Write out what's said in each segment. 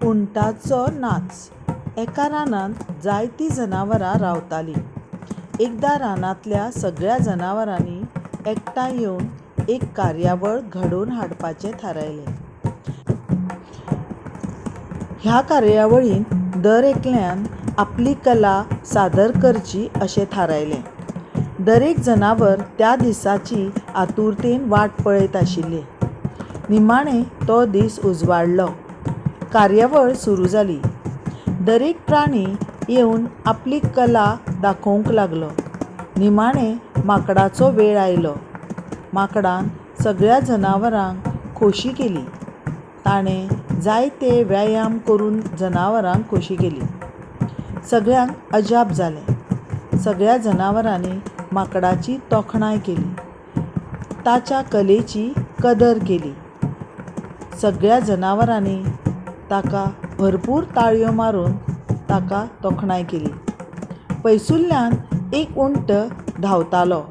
उंटाचो नाच. एका रानांत जायतीं जनावरां रावतालीं. एकदां रानांतल्या सगळ्या जनावरांनी एकठांय येवन एक कार्यावळ घडोवन हाडपाचें थारायलें. ह्या कार्यावळींत दर एकल्यान आपली कला सादर करची अशें थारायलें. दरेक जनावर त्या दिसाची आतुरतेन वाट पळयत आशिल्लें. निमाणें तो दीस उजवाडलो. कार्यावळ सुरू जाली. दरेक प्राणी येवन आपली कला दाखोवंक लागलो. निमाणें माकडाचो वेळ आयलो. माकडान सगळ्या जनावरांक खोशी केली. ताणें जायते व्यायाम करून जनावरांक खोशी केली. सगळ्यांक अजाप जालें. सगळ्या जनावरांनी माकडाची तोखणाय केली. ताच्या कलेची कदर केली. सगळ्या जनावरांनी ताका भरपूर ताळयो मारून ताका तोखणाय केली. पयसुल्ल्यान एक उंट धांवतालो.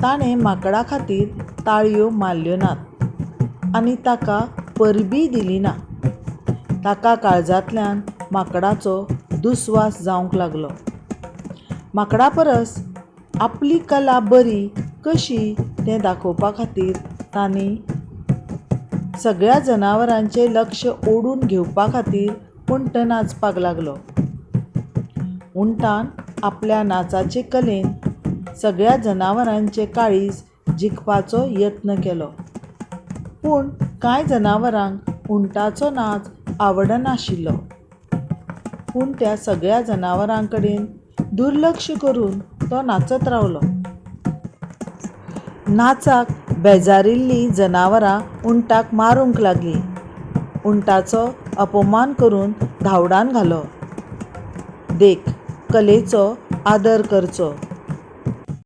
ताणें माकडा खातीर ताळयो मारल्यो नात आनी ताका परबीय दिली ना. ताका काळजांतल्यान माकडाचो दुस्वास जावंक लागलो. माकडा परस आपली कला बरी कशी तें दाखोवपा खातीर तांणी सगळ्या जनावरांचें लक्ष ओडून घेवपा खातीर उंट नाचपाक लागलो. उंटान आपल्या नाचाचे कलेन सगळ्या जनावरांचें काळीज जिखपाचो यत्न केलो. पूण कांय जनावरांक उंटाचो नाच आवडनाशिल्लो. पूण त्या सगळ्या जनावरां कडेन दुर्लक्ष करून तो नाचत रावलो. नाचाक बेजारिल्लीं जनावरां उंटाक मारूंक लागलीं. उंटाचो अपमान करून धांवडावन घालो. देख, कलेचो आदर करचो.